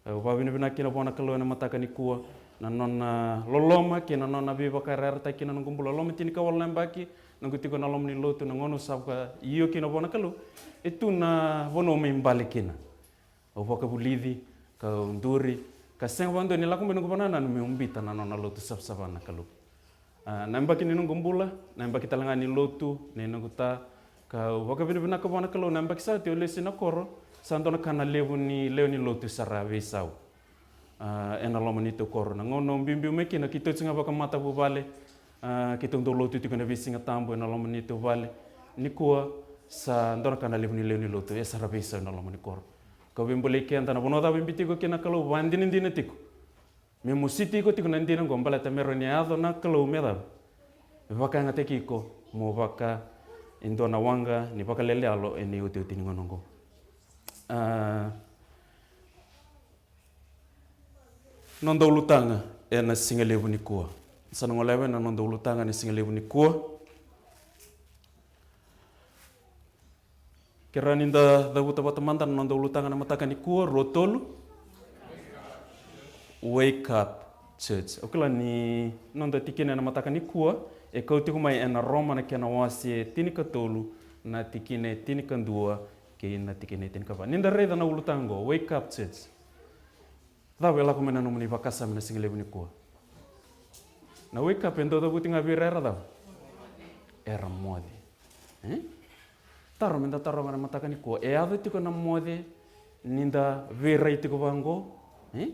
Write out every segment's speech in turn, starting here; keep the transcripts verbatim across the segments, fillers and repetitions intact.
Au vakavinavinaka kina vua na Kalou ena mataka nikua na nona loloma kei na nona veivakayarayarataki kina noqu bula. Loma tinikawalu na yabaki noqu tiko na loma ni lotu, na gauna au sa vakaio kina vua na Kalou, e tu na vanua au mai bale kina. Au vakavulici, kau duri, ka sega vakadua ni lako mai noqu vakanananu meu biuta na nona lotu savasava na Kalou. A, na yabaki ni noqu bula, na yabaki tale ga ni lotu nei noqu ta, kau vakavinavinaka vua na Kalou, na yabaki sa oti au lesu ina koro, sa dua na ka na levu ni lewe ni lotu sa ra veisau. A, ena loma ni neitou koro, na gauna au biubiu mai kina keitou tiko ga vakamatavuvale, a, keitou dau lotu tiko ena veisiga tabu ena loma ni neitou vale. Nikua sa dua na ka na levu ni lewe ni lotu e sa ra veisau ena loma ni koro. Kau veibolei keda, na vanua cava e biu tiko kina na Kalou, vakadinadina tiko. Me mositi iko tiko na dina oqo baleta me rawa ni yaco na Kalou me cava? Me vakayagataki iko mo vaka e dua na waqa ni vakaleleyalo ena iotioti ni gauna oqo. A, noda ulutaga ena siga levu nikua. Sa na goleva na noda ulutaga ena siga levu nikua. Ke rawa ni da cavuta vata mada na noda ulutaga na mataka nikua, rua, tolu. Wake up, church. Au kila ni noda tikina ena mataka nikua e kau tiko mai ena Roma na kena wase tinikatolu, na tikina e tinikadua kei na tikina e tinikava. Ni da raica na ulutaga oqo, wake up, church. Cava e lako mai na nomuni vakasama na siga levu nikua? Na wake up e dau cavuti ga vei ira era cava? Era moce. E? Taro me da taroga na mataka nikua. E yaco tiko na moce ni da veirai tiko vaqo? E?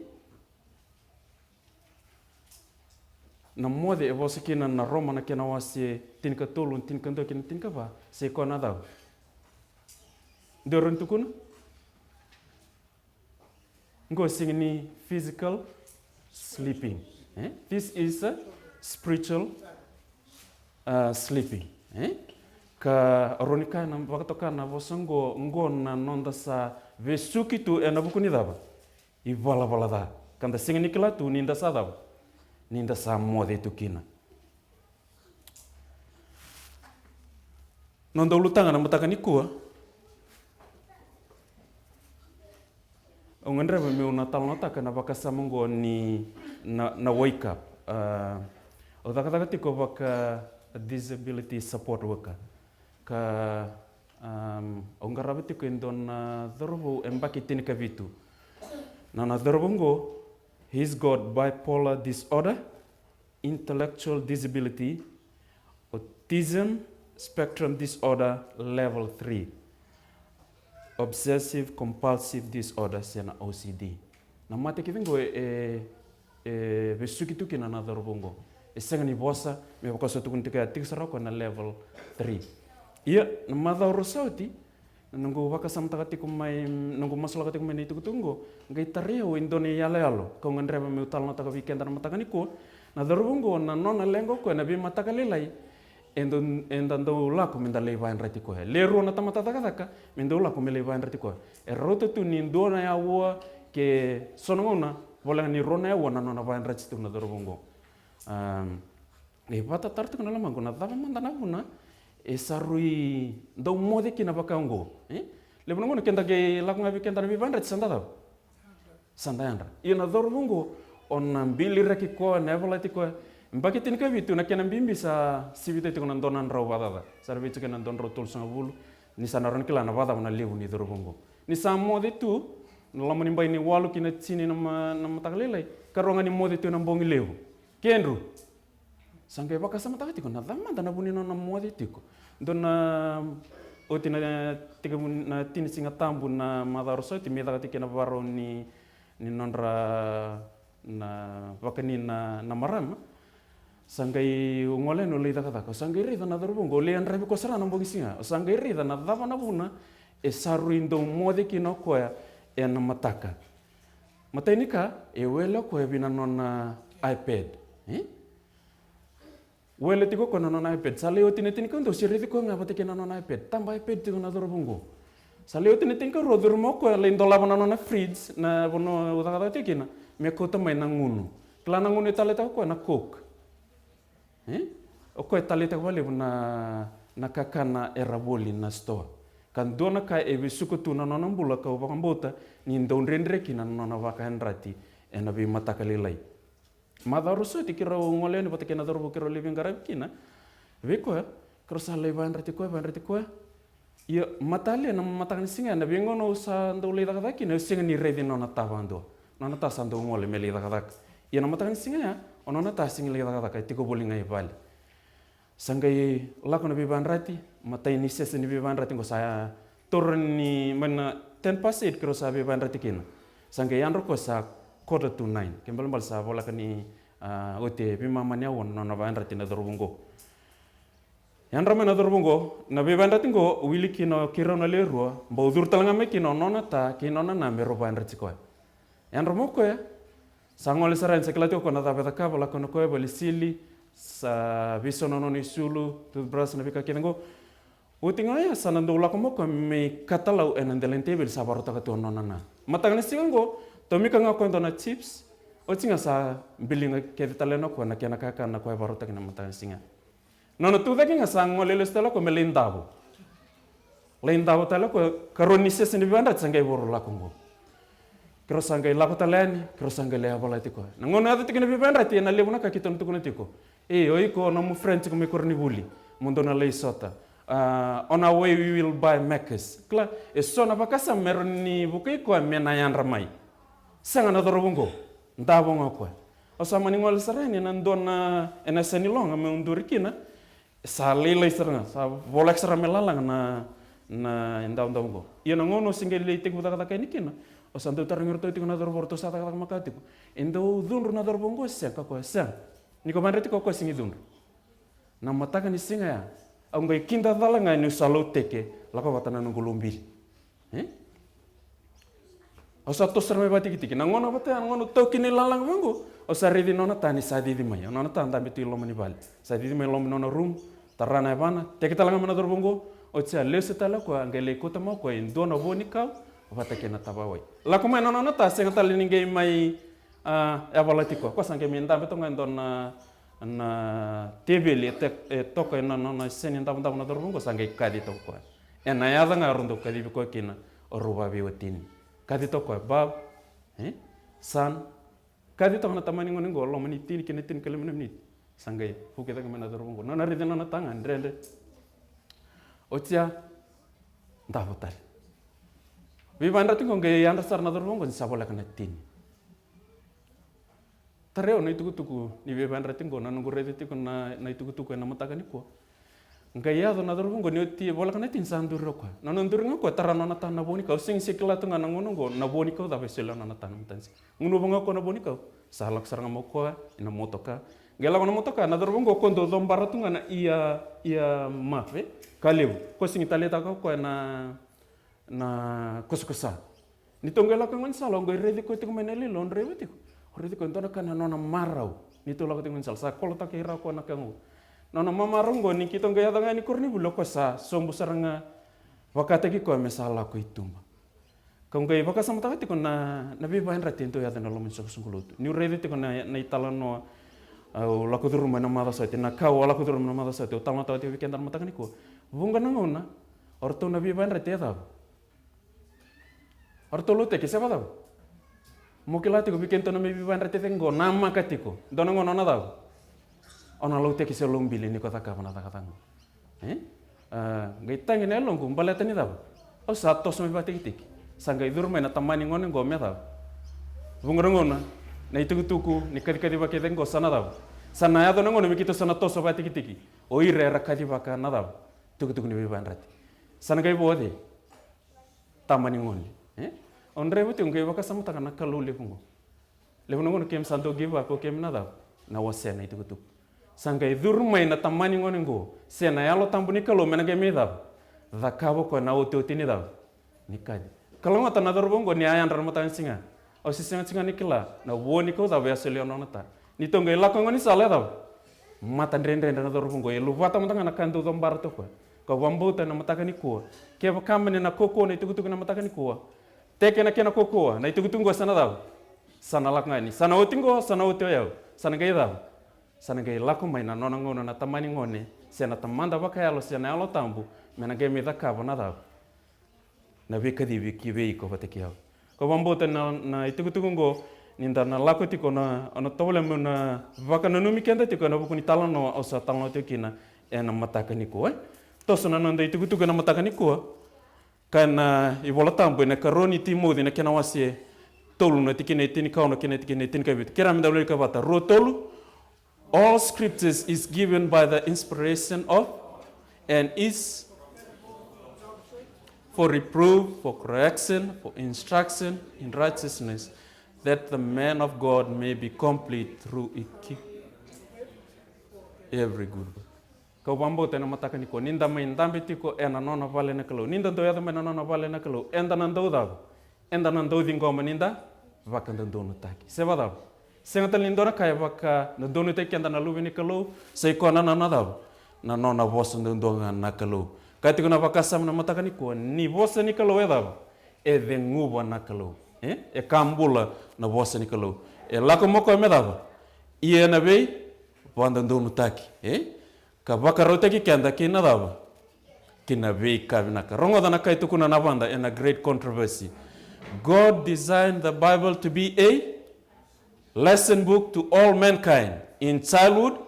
Na moce e vosa kina na Roma na kena wase tinikatolu, tinikadua kei na tinikava, se koya na cava? Dou rawa ni tukuna? Qo sega ni physical sleeping. E? This is a spiritual, uh, sleeping. E? Ka rawa ni kaya na, vakatoka na vosa qo, qo na noda sa vesuki tu ena vuku ni cava? Ivalavala ca. Ka da sega ni kila tu ni da sa cava? Ni da sa moce tu kina. Noda ulutaga na mataka nikua. Au gadreva meu na talanoataka na vakasama oqo ni na, na wake up. A, au cakacaka tiko vaka disability support worker. Ka, am, au qarava tiko e dua na cauravou e yabaki tinikavitu. Na, na cauravou oqo, he's got bipolar disorder, intellectual disability, autism spectrum disorder level three, obsessive compulsive disorder, se na O C D. Na mate kece oqo e, e vesuki tu kina na cauravou oqo. E sega ni vosa, me vaka sa tukuni tiko ya, tiko sara o koya na level three. Ia, na macawa rua sa oti, noqu vakasamataka tiko mai, noqu masulaka tiko mai na itukutuku oqo, qai tarai au e dua na iyaloyalo kau gadreva meu talanoataka vei keda na mataka nikua. Na cauravou oqo, na nona leqa o koya na veimataka lailai, e dau, eda dau lako me da lai vakayadrati koya. Le rua na tamata cakacaka me dau lako me lai vakayadrati koya. E rauta tu ni dua na aua ke so na gauna, voleka ni rua na aua na nona vakayadrati tu na cauravou oqo. Am, E vakatataro tiko na lomaqu, na cava mada na vuna e sa rui dau moce kina vaka oqo, e? Levu na gauna keda qai lako ga vei keda na veivakayadrati sa da cava? Sa da yadra. Ia na cauravou oqo, o na biliraki koya, na yavalati koya. Yabaki tinikavitu, na kena bibi sa sivita tiko na dua na drau vakacaca. Sa ra vei tiko na dua na drau tolusagavulu. Ni sa na rawa ni kila na vakacava na levu ni cauravou oqo. Ni sa moce tu, na loma ni bai ni walu ki na tini na ma-, na mataka lailai. Ka rawa ga ni moce tu ena bogi levu. Kedru. Sa qai vakasamataka tiko, na cava mada na vu ni nona moce tiko. Dua na, oti na, tiko na tini Siga Tabu na macawa sa oti, me caka tiko na varau ni, ni nodra na vakani na, na marama. Sa qai u gole yani au lai cakacaka. Au sa qai raica na cauravou oqo, au lai yadravi koya sara na bogi siga. Au sa qai raica na cava na vuna e sa rui dau moce kina o koya ena mataka. Matai ni ka, e wele o koya vei na nona iPad. E? Wele tiko o koya na nona iPad. Sa lai oti na tinikadua, se raici koya ga vata kei na nona iPad. Taba iPad tiko na cauravou oqo. Sa lai oti na tinikarua, curuma o koya, lai dolava na nona fridge, na vanua au cakacaka tiko kina, me kauta mai na gunu. Kila na gunu e taleitaka o koya na Coke. E? O koya e taleitaka vakalevu na, na kakana era voli na sitoa. Ka dua na ka e vesuka tu na nona bula, kau vakabauta ni dau dredre kina na nona vakayadrati ena veimataka lailai. Macawa rua soti keirau gole yani vata kei na cauravou keirau lai veiqaravi kina vei koya, keirau sa lai vakayadrati koya, vakayadrati koya. Ia, matale na mataka ni siga ya, na veigauna au sa dau lai cakacaka kina, au sega ni raici nona ta vakadua. Nona ta sa dau gole me lai cakacaka. Ia na mataka ni siga ya, o nona ta sega ni lai cakacaka, e tiko voli ga i vale. Sa qai lako na veivakayadrati, matai ni sese ni veivakayadrati qo sa taura ni mai na ten past eight keirau sa veivakayadrati kina. Sa qai yadra o koya sa quarter to nine. Ke balebale sa voleka ni, a, oti e veimama ni aua na nona vakayadrati na cauravou qo. Yadra mai na cauravou qo, na veivakayadrati qo, wili kina o keirau na lewe rua, bau curu tale ga mai kina o nona ta kei nona na me rau vakayadrati koya. Yadra mai o koya, sa gole sara yani, sa kila tiko o koya na cava e cakava, lako na koya vale sili, sa veisau na nona isulu, toothbrush, na veika kece qo. Oti ga oya sa na dau lako mai o koya me katalau ena dela ni teveli sa vakarautaka tu o nona na. Mataka ni siga qo, tomika ga o koya e dua na chips, oti ga sa biliga kece tale na o koya na kena kakana na koya e vakarautaka na mataka ni siga. Nona tucake ga sa gole lesu tale o koya me lai davo. Lai davo tale o koya, karua ni sese ni veivakayadrati sa qai voro lako qo. Keirau sa qai lako tale yani, keirau sa qai lai yavalati koya. Na gauna yaco tiko na veivakayadrati, ena levu na ka keitou na tukuna tiko. E, o iko, o nomu friend tiko mai koronivuli, mo dou na lai sota. A, on our way we will buy Macca's. Kila, e so na vakasama me rawa ni vukei koya me na yadra mai. Sega na cauravou qo, davo ga o koya. Au sa mani gole sara yani ena dua na, ena yasa ni loga meu duri kina. Sa lailai sara ga, sa voleka sara me lalaga na, na idavodavo qo. Ia na gauna au se qai lai tekivu cakacaka yani kina, au sa dau tarogi iratou tiko na cauravou, ratou sa cakacaka makawa tiko. E dau cudru na cauravou qo se sega? Ka koya, sega. Ni ko vakayadrati koya, koya sega ni cudru. Na mataka ni siga ya, au qai kidacala ga niu sa lauteke, lako vata na noqu lobili. E? Au sa toso sara mai vakatikitiki. Na gauna vata ya, na gauna taukena ilalaga vaqo, au sa raici nona ta ni sa cici mai. Nona ta dabe tu i loma ni vale. Sa cici mai i loma ni nona room, tara na yavana, teke tale ga mai na cauravou qo, oti sa lesu tale o koya, qai lai kauta mai o koya e dua na vo ni kau vata kei na tavawai. Lako mai na nona ta, sega tale ni qai mai, a, yavalati koya. Koya sa qai mai dabe toka ga e dua na, na teveli e te-, e toka ena nona seni davodavo na cauravou qo, sa qai kaci toka o koya. Ena yaca ga rau dau kacivi koya kina o rau vaveiwatini. Kaci toka o koya, bav, e? San. Kaci toka na tamani gone qo, loma ni tini ki na tinikalima na miniti. Sa qai vuki cake mai na cauravou qo. Nona raici nona ta ga, dredre. Oti ya, davo tale. Veivakayadrati qo qai yadra sara na cauravou qo ni sa voleka na tini. Tarai au na itukutuku ni veivakayadrati qo, na noqu raica tiko na, na itukutuku ena mataka nikua. Qai yaco na cauravou qo ni oti voleka na tini sa duri o koya. Na nona duri ga o koya, tara nona ta na vo ni kau, sega ni se kila tu ga na gauna qo na vo ni kau cava e solia nona ta na mataka ni siga. Gunuva ga o koya na vo ni kau, sa lako sara ga mai o koya ina motoka. Qai lako na motoka, na cauravou qo o koya dau cobara tu ga na ia, ia mafe, ka levu. Koya sega ni taleitaka o koya na na kosakosa. Ni tou qai lako i gaunisala, au qai raici koya tiko mai na iloilo, au draiva tiko. Au raici koya e dua na ka na nona marau. Ni tou lako tiko i gaunisala, sa kolotaki rawa o koya na ka qo. Nona mamarau qo, ni keitou qai yaco ga yani koronivuli, o koya sa sobu sara ga vakataki koya me sa lako i tuba. Kau qai vakasamataka tiko na, na veivakayadrati e dau yaco ena loma ni soqosoqo lotu. Niu raica tiko na, na italanoa, au lako curuma ena macawa sa oti, na ka au a lako curuma ena macawa sa oti, au talanoataka tiko vei keda na mataka nikua. Vuqa na gauna, o ratou na veivakayadrati e cava? O ratou lauteki se vakacava? Mo kila tiko vei kedatou na mai veivakayadrati cake qo, namaka tiko. Dua na gauna o na cava? O na lauteki se lobili ni ko cakava na cakacaka qo. E? A, qai tagi na yaloqu, baleta ni cava? Au sa toso mai vakatikitiki. Sa qai curu mai na tamani gone qo me cava? Vuqa na gauna, na itukutuku ni kacikaciva kece qo sa na cava? Sa na yaco na gauna me keitou sa na toso vakatikitiki. O ira era kacivaka na cava? Tukutuku ni veivakayadrati. Sa na qai vo o cei? Tamani gone. E? Au draiva tiko, qai vakasamataka na Kalou levu qo. Levu na gauna keimami sa dau give up o keimami na cava? Na wasea na itukutuku. Sa qai curu mai na tamani gone qo, se na Yalo Tabu ni Kalou me na qai mai cava? Cakava o koya na otioti ni cava? Ni kaci. Kalougata na cauravou qo ni a yadra na mataka ni siga. Au se sega tiko ga ni kila na vo ni kau cava e a solia nona ta. Ni tou qai lako i gaunisala e cava? Mata dredredre na cauravou qo, e luvata mada ga na ka e dau cobara toka o koya. Kau vakabauta ena mataka nikua, kevaka mani na kaukaua na itukutuku ena mataka nikua, teke na kena kaukaua, na itukutuku qo sa na cava? Sa na lako ga yani. Sa na oti qo, sa na oti o yau. Sa na qai cava? Sa na qai lako mai na nona gauna na tamani gone, se na Tamada vakayalo, se na Yalo Tabu, me na qai mai cakava na cava? na veikacivi ki vei iko vata kei au. Kau vakabauta na, na itukutuku oqo, ni da na lako tiko na, au na tovolea meu na vakananumi keda tiko ena vuku ni talanoa au sa talanoa tiko kina ena mataka nikua, e. Toso na noda itukutuku ena mataka nikua, ka na iVola Tabu ena karua ni Timoci na kena wase tolu na tikina e tinikaono kei na tikina e tinikavitu. Kerea meda wilika vata, rua, tolu. All scriptures is given by the inspiration of and is for reproof, for correction, for instruction in righteousness, that the man of God may be complete through equi-, every good work. Kau vakabauta ena mataka nikua, ni da mai dabe tiko ena nona vale na Kalou, ni da dau yaco mai na nona vale na Kalou, eda na dau cava? Eda na dau ciqoma ni da vakadodonutaki. Se vakacava? Sega tale ni dua na ka e vakadodonutaki keda na Luve ni Kalou, sa i koya na nona cava? Na nona vosa duadua ga na Kalou. Kaya tiko na vakasama na mataka nikua, ni vosa ni Kalou e cava? E ceguva na Kalou. E? E ka bula na vosa ni Kalou. E lako mai o koya me cava? Ia na veivakadodonutaki. E? Ka vakarautaki keda ki na cava? Ki na veika vinaka. Rogoca na ka e tukuna na vada ena Great Controversy. God designed the Bible to be a lesson book to all mankind in childhood,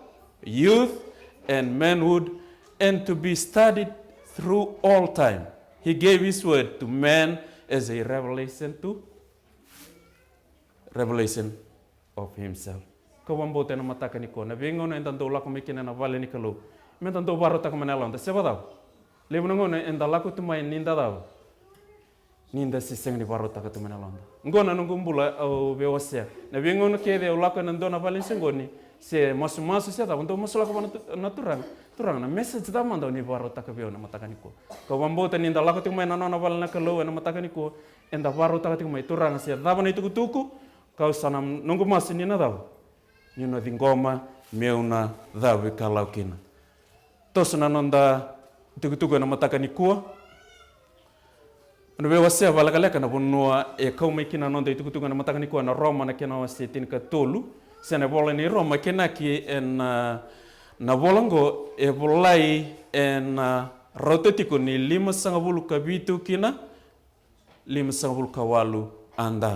youth, and manhood, and to be studied through all time. He gave his word to man as a revelation to revelation of himself. Kau vakabauta ena mataka nikua, na veigauna eda dau lako mai kina ena vale ni Kalou, meda dau vakarautaka mai na yaloda, se vakacava? Levu na gauna eda lako tu mai ni da cava? Ni da se sega ni vakarautaka tu mai na yaloda. Oqo na noqu bula au veiwasea. Na veigauna kece au lako ena dua na vale ni soqoni, se masumasu se cava, dau masulaka vua na tu-, na Turaga. Turaga, na message cava mada o ni vakarautaka vei au na mataka nikua? Kau vakabauta ni da lako tiko mai na nona vale na Kalou ena mataka nikua, eda vakarautaka tiko mai, Turaga, se cava na itukutuku, kau sa na noqu masu ni na cava? Niu na ciqoma meu na cavuikalawa kina. Toso na noda itukutuku ena mataka nikua. Na veiwasea vakalekaleka na vanua e kau mai kina na noda itukutuku ena mataka nikua, na Roma na kena wase tinikatolu. Se na vola ni Roma, kena ki ena, na vola oqo e volai ena rauta tiko ni limasagavulu ka vitu kina limasagavulu ka walu A D.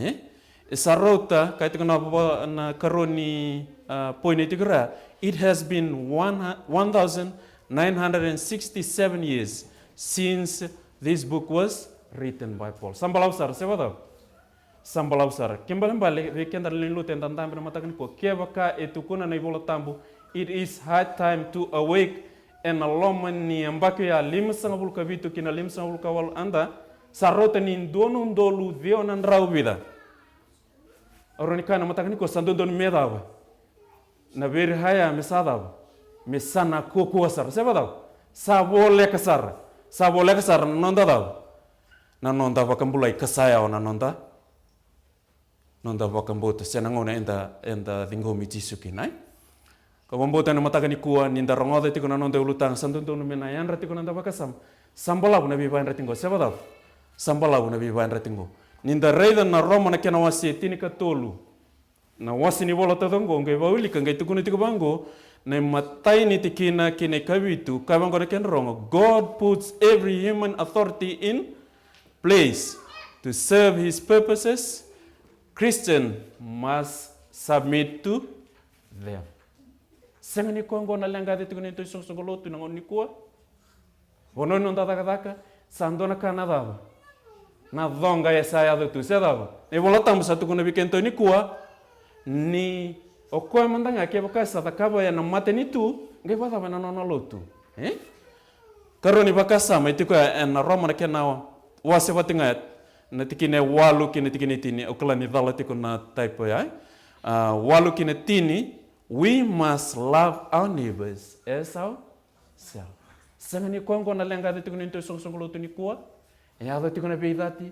E? E sa rauta, ka tiko na vo-, na karua ni, ah, point e tiko ra. It has been one hu-, one thousand nine hundred and sixty-seven years since this book was written by Paul. Sa balavu sara, se vakacava? Sa balavu sara. Kena ibalebale vei keda na lewe ni lotu eda dabe ena mataka nikua, kevaka e tukuna na iVola Tabu, it is high time to awake. Ena loma ni yabaki oya, limasagavulu ka vitu kina limasagavulu ka walu A D, sa rauta ni dua na udolu ciwa na drau vica. Au rawa ni kaya na mataka nikua, sa dodonu me cava? Na veiretire me sa cava? Me sa na kuakua sara, se vakacava? Sa voleka sara. Sa voleka sara na noda cava? Na noda vakabulai, ka sa yawa na noda, noda vakabauta se na gauna eda, eda ciqomi Jisu kina, e? Kau vakabauta ena mataka nikua, ni da rogoca tiko na noda ulutaga, sa dodonu me na yadra tiko na noda vakasama. Sa balavu na veivakayadrati qo, se vakacava? Sa balavu na veivakayadrati qo. Ni da raica na Roma na kena wase tinikatolu, na wase ni vola taucoko qo, qai vakawilika, qai tukuna tiko vaqo, na imatai ni tikina kei na ikavitu, ka vaqo na kena rogo: God puts every human authority in place to serve his purposes. Christian must submit to them. Sega ni koya qo na leqa e yaco tiko ena neitou isoqosoqo lotu na gauna nikua. Vanua ni noda cakacaka, sa dua na ka na cava? Na coqa e sa yaco tu, se cava? Na iVola Tabu sa tukuna vei kedatou nikua ni o koya mada ga kevaka e sa cakava ena matanitu, qai vakacava ena nona lotu? E? Karua ni vakasama e tiko ya ena Roma na kena wase vata ga ya, na tikina e walu kei na tikina e tini. Au kila ni cala tiko na typo ya, e? Ah, walu kei na tini. We must love our neighbors as ourselves. Sega ni koya qo na leqa e yaco tiko ena neitou isoqosoqo lotu nikua. E yaco tiko na veicati.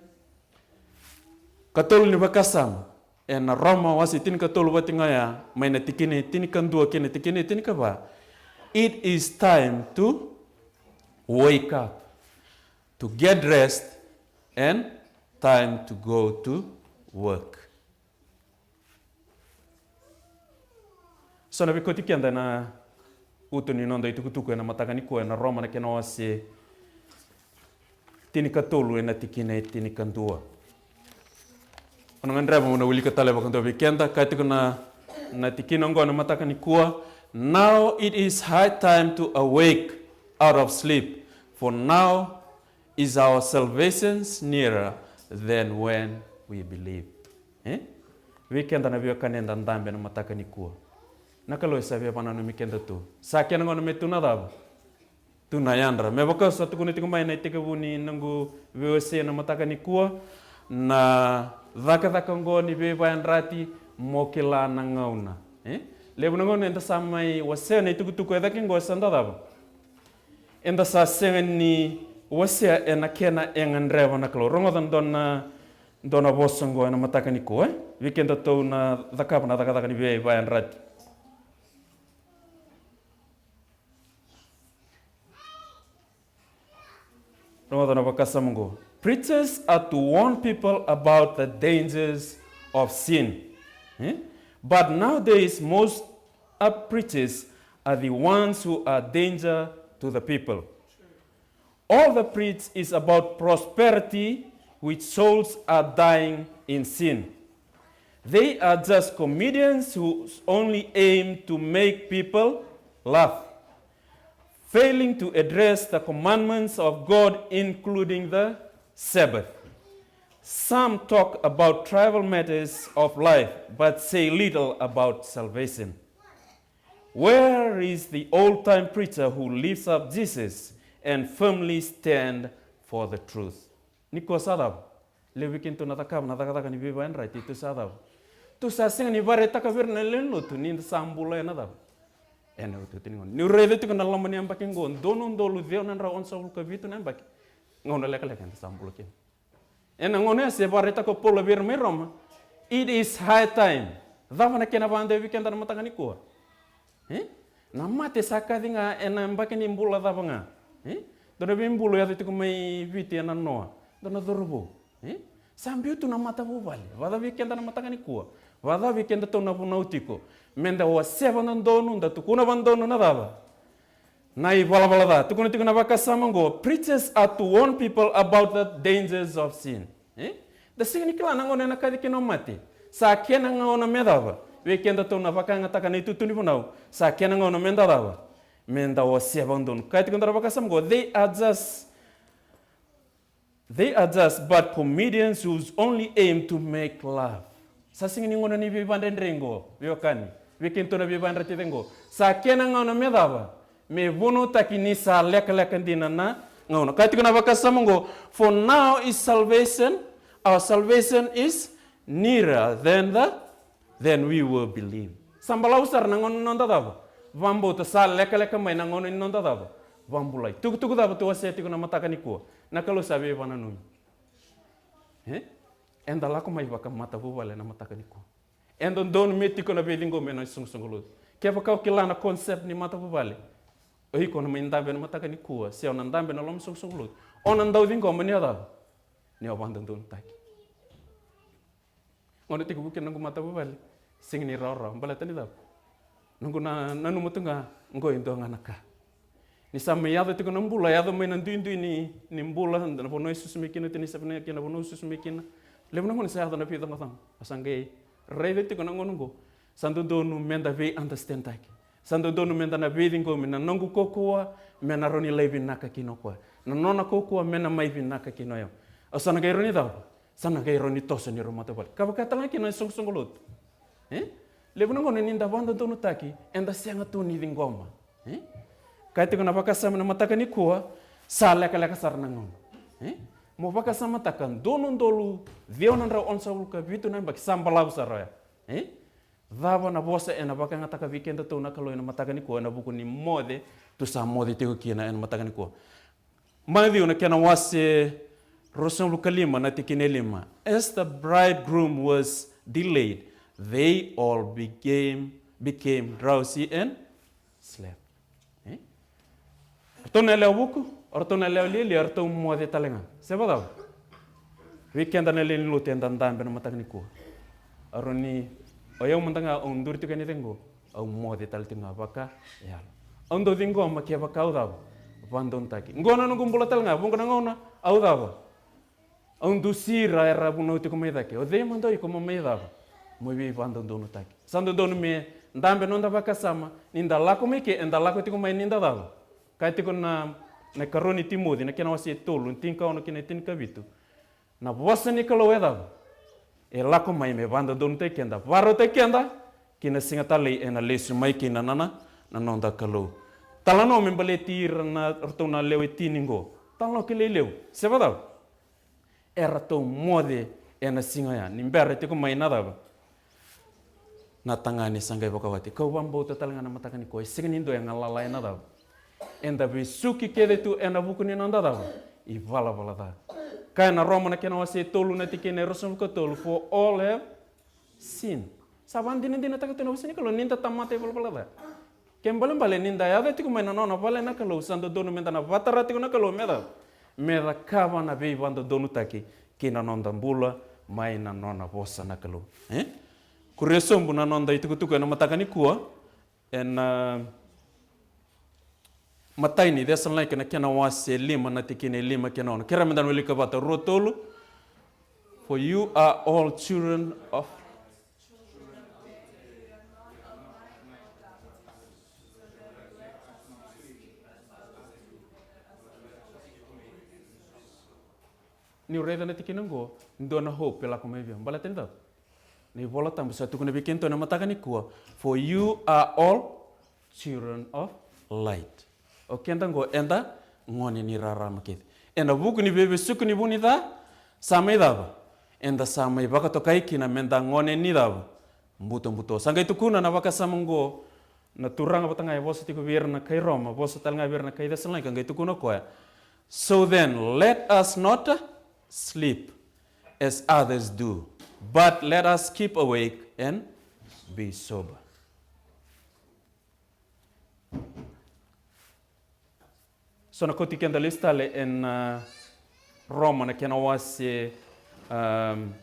Katolu ni vakasama ena Roma wase tinikatolu vata ga ya, mai na tikina e tinikadua kei na tikina e tinikava. It is time to wake up, to get rest, and time to go to work. So na veikoti keda ena uto ni noda itukutuku ena mataka nikua ena Roma na kena wase tinikatolu ena tikina e tinikadua. Au na gadreva meu na wilika tale vakadua vei keda, kaya tiko na, na tikina oqo ena mataka nikua: "Now it is high time to awake out of sleep, for now is our salvation nearer than when we believe." E? Vei keda na veiwekani eda dabe ena mataka nikua, na Kalou e sa via vakananumi keda tu. Sa kena gauna me tu na cava? Tu na yadra. Me vaka au sa tukuna tiko mai na itekivu ni noqu veiwasei ena mataka nikua, na cakacaka oqo ni veivayadrati, mo kila na gauna. E? Levu na gauna eda sa mai wasea na itukutuku e cake oqo, sa da cava? Eda sa sega ni wasea ena kena e gadreva na Kalou. Rogoca dua na, dua na vosa oqo ena mataka nikua, e? Vei kedatou na cakava na cakacaka ni veivayadrati. Rogoca na vakasama oqo. Preachers are to warn people about the dangers of sin. E? But nowadays, most of preachers are the ones who are danger to the people. All the preach is about prosperity, which souls are dying in sin. They are just comedians who only aim to make people laugh, failing to address the commandments of God, including the Sabbath. Some talk about trivial matters of life, but say little about salvation. Where is the old-time preacher who lifts up Jesus and firmly stand for the truth? Nikua sa cava? Levu vei kedatou na cakava na cakacaka ni veivayadrati, tu sa cava? Tu sa sega ni vakaraitaka vei ira na lewe ni lotu ni da sa bula ena cava? Ena iotioti ni gauna. Niu raica tiko na loma ni yabaki oqo, dua na udolu ciwa na drau onosagavulu ka vitu na yabaki. Gauna lekaleka eda sa bula kina. Ena gauna ya sa vakaraitaka o Paula vei ira mai Roma, it is high time. Cava na kena vakadewa vei keda na mataka nikua? E? Na mate sa kaci ga ena yabaki ni bula cava ga. E? Dua na veibulu e yaco tiko mai Viti ena noa. Dua na cauravou. E? Sa biu tu na matavuvale. Vakacava vei keda na mataka nikua? Vakacava vei kedatou na vunau tiko? Meda wasea vakadodonu, da tukuna vakadodonu na cava? Na ivalavala ca. Tukuna tiko na vakasama oqo, preachers are to warn people about the dangers of sin. E? Da sega ni kila na gauna ena kaci kina o mate. Sa kena gauna me cava? Vei kedatou na vakayagataka na itutu ni vunau, sa kena gauna meda cava? Meda wasea vakadodonu. Kaya tiko dua na vakasama oqo, they are just They are just but comedians whose only aim to make laugh. Sa sega ni gauna ni veivadredre oqo, veiwekani. Vei kedatou na veivadredre oqo. Sa kena gauna me cava? Me vunautaki ni sa lekaleka dina na gauna. Kaya tiko na vakasama oqo, for now is salvation, our salvation is nearer than the Then we will believe. Sa balavu sara na gauna ni noda cava? Vakabauta, sa lekaleka mai na gauna ni noda cava? Vakabulai. Tukutuku cava tou wasea tiko na mataka nikua? Na Kalou sa veivakananumi. E? Eda lako mai vakamatavuvale na mataka nikua. E dodonu me tiko na veiciqomi ena isoqosoqo lotu. Kevaka o kila na concept ni matavuvale, o iko na mai dabe na mataka nikua, se o na dabe na loma ni soqosoqo lotu, o na dau ciqoma ni o cava? Ni o vakadodonutaki. Gauna tekivu kina noqu matavuvale, sega ni rawarawa, baleta ni cava? Noqu na nanuma tu ga, qo e dua ga na ka. Ni sa mai yaco tiko na bula, yaco mai na duidui ni, ni bula, na vanua e susu mai kina, oti ni sa vinaka kina na vanua e susu mai kina. Levu na gauna sa yaco na veicoqacoqa. Au sa qai raica tiko na gauna oqo. Sa dodonu meda vei understandtaki. Sa dodonu meda na veiciqomi na noqu kaukaua, me na rawa ni lai vinaka kina o koya. Na nona kaukaua, me na mai vinaka kina o yau. Au sa na qai rawa ni cava? Sa na qai rawa ni toso ni rau matavuvale. Ka vaka tale ga kina na isoqosoqo lotu. E? Levu na gauna ni da vakadodonutaki, eda sega tu ni ciqoma. E? Kaya tiko na vakasama na mataka nikua, sa lekaleka sara na gauna. E? Mo vakasamataka, dua na udolu ciwa na drau onosagavulu ka vitu na yabaki, sa balavu sara oya. E? Cava na vosa ena vakayagataka vei kedatou na Kalou ena mataka nikua, ena vuku ni moce tou sa moce tiko kina ena mataka nikua? Maciu na kena wase ruasagavulu ka lima na tikina e lima. As the bridegroom was delayed, they all became, became drowsy and slept. E? O ratou na yalewa vuku, o ratou na yalewa lialia, o ratou moce tale ga. Se vakacava? Vei keda na lewe ni lotu eda dabe na mataka nikua. Au rawa ni, o yau mada ga au duri tiko ena icegu, au moce tale tiko ga vakayalo. Au dau ciqoma kevaka au cava? Vakadodonutaki. Qo na noqu bula tale ga, vuqa na gauna, Au cava? Au dusi ira era vunau tiko mai cake. O cei mada o iko mo mai cava? Mo veivadodonutaki. Sa dodonu me dabe noda vakasama ni da lako mai ke, eda lako tiko mai ni da cava? Kaya tiko na, na ikarua ni Timoci, na kena wase e tolu, na tinikaono kei na tinikavitu. Na vosa ni Kalou e cava? E lako mai me vadodonutaki keda, varautaki keda ki na siga talei ena lesu mai kina na, na, na noda Kalou. Talanoa me baleti ira na ratou na lewe tini qo. Talanoa kilai levu. Se vacava? Eratou moce ena siga ya ni bera tiko mai na cava? Na tagane sa qai vakawati. Kau vakabauta tale ga na mataka nikua, e sega ni dua e galala ena cava? Eda vesuki kece tu ena vuku ni noda cava? Ivalavala ca. Kaya na Roma na kena wase e tolu na tikina e ruasagavulu ka tolu, for all have sin. Sa vakadinadinataka tu na vosa ni Kalou ni da tamata ivalavala ca. Ke balebale ni da yaco tiko mai na nona vale na Kalou, sa dodonu me da na vatara tiko na Kalou me cava? Me cakava na veivadodonutaki ki na noda bula mai na nona vosa na Kalou. E? Kuria sobu na noda itukutuku ena mataka nikua, ena matai ni Cesalonaika na kena wase lima na tikina e lima kei na ono. Kerea me da na wilika vata, rua, tolu. For you are all children of Niu raica na tikina oqo, dua na hope e lako mai vei au. Baleta ni cava? Na iVola Tabu sa tukuna vei kedatou ena mataka nikua, for you are all children of light. O keda oqo eda gone ni rarama kece. Ena vuku ni veivesuki ni vu ni ca, sa mai cava? Eda sa mai vakatokai kina meda gone ni cava? Butobuto. Sa qai tukuna na vakasama oqo na Turaga vata ga e vosa tiko vei ira na kai Roma, vosa tale ga vei ira na kai Cesalonaika, qai tukuna o koya. So then, let us not sleep as others do, but let us keep awake and be sober. So na kauti keda lesu tale ena, ah, Roma na kena wase, um,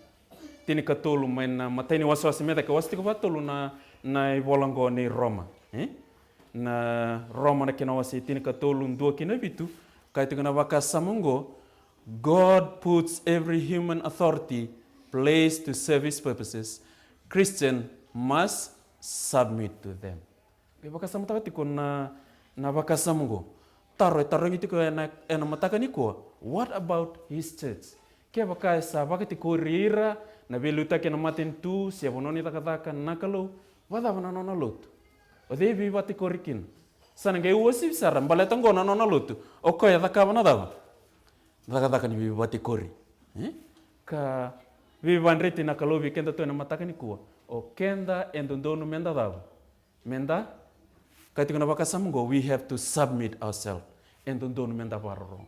tinikatolu mai na matai ni wasewase me cake, wase tiko vakatolu na, na ivola oqo nei Roma. E? Na Roma na kena wase tinikatolu, dua ki na vitu, kaya tiko na vakasama oqo, God puts every human authority placed to serve his purposes. Christian must submit to them. Qai vakasamataka tiko na, na vakasama oqo. Taro e tarogi tiko ena, ena mataka nikua. What about his church? Kevaka e sa vakatikori ira na veiliutaki ena matanitu se vanua ni cakacaka na Kalou, vacava na nona lotu? O cei e veivatikori kina? Sa na qai uasivi sara baleta oqo na nona lotu. O koya e cakava na cava? Cakacaka ni veivatikori. E? Ka veivadreti na Kalou vei kedatou ena mataka nikua. O keda e dodonu meda cava? Meda, kaya tiko na vakasama oqo, we have to submit ourselves. E dodonu meda vakarorogo.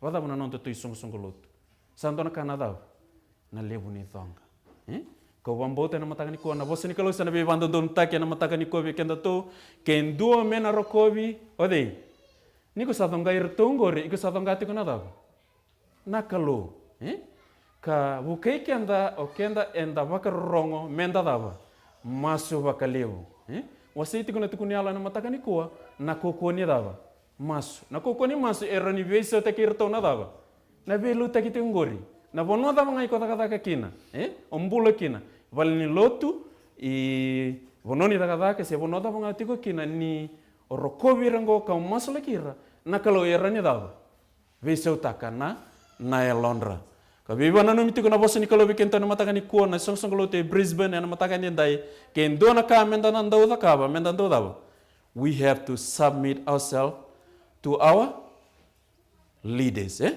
Vacava na nodatou isoqosoqo lotu? Sa dua na ka na cava? Na levu ni coqa. E? Kau vakabauta ena mataka nikua na vosa ni Kalou sa na veivadodonutaki ena mataka nikua vei kedatou. Ke dua me na rokovi, o cei? Ni ko sa coqai iratou oqori, iko sa coqa tiko na cava? Na Kalou, e? Ka vukei keda, o keda eda vakarorogo meda cava? Masu vakalevu, e? Wasei tiko na tukuni yalo ena mataka nikua, na kaukauwa ni cava? Masu. Na kaukauwa ni masu e rawa ni veisautaki iratou na cava? Na veiliutaki tiko oqori. Na vanua cava ga iko cakacaka kina, e? O bula kina. Vale ni lotu, i vanua ni cakacaka, se vanua cava ga tiko kina, ni o rokovi ira oqo ka o masulaki ira, na Kalou e rawa ni cava? Veisautaka na, na yalodra. Ka veivakananumi tiko na vosa ni Kalou vei kedatou ena mataka nikua, na isoqosoqo lotu e Brisbane ena mataka edaidai, ke dua na ka meda na dau cakava, meda dau cava? We have to submit ourselves to our leaders, e?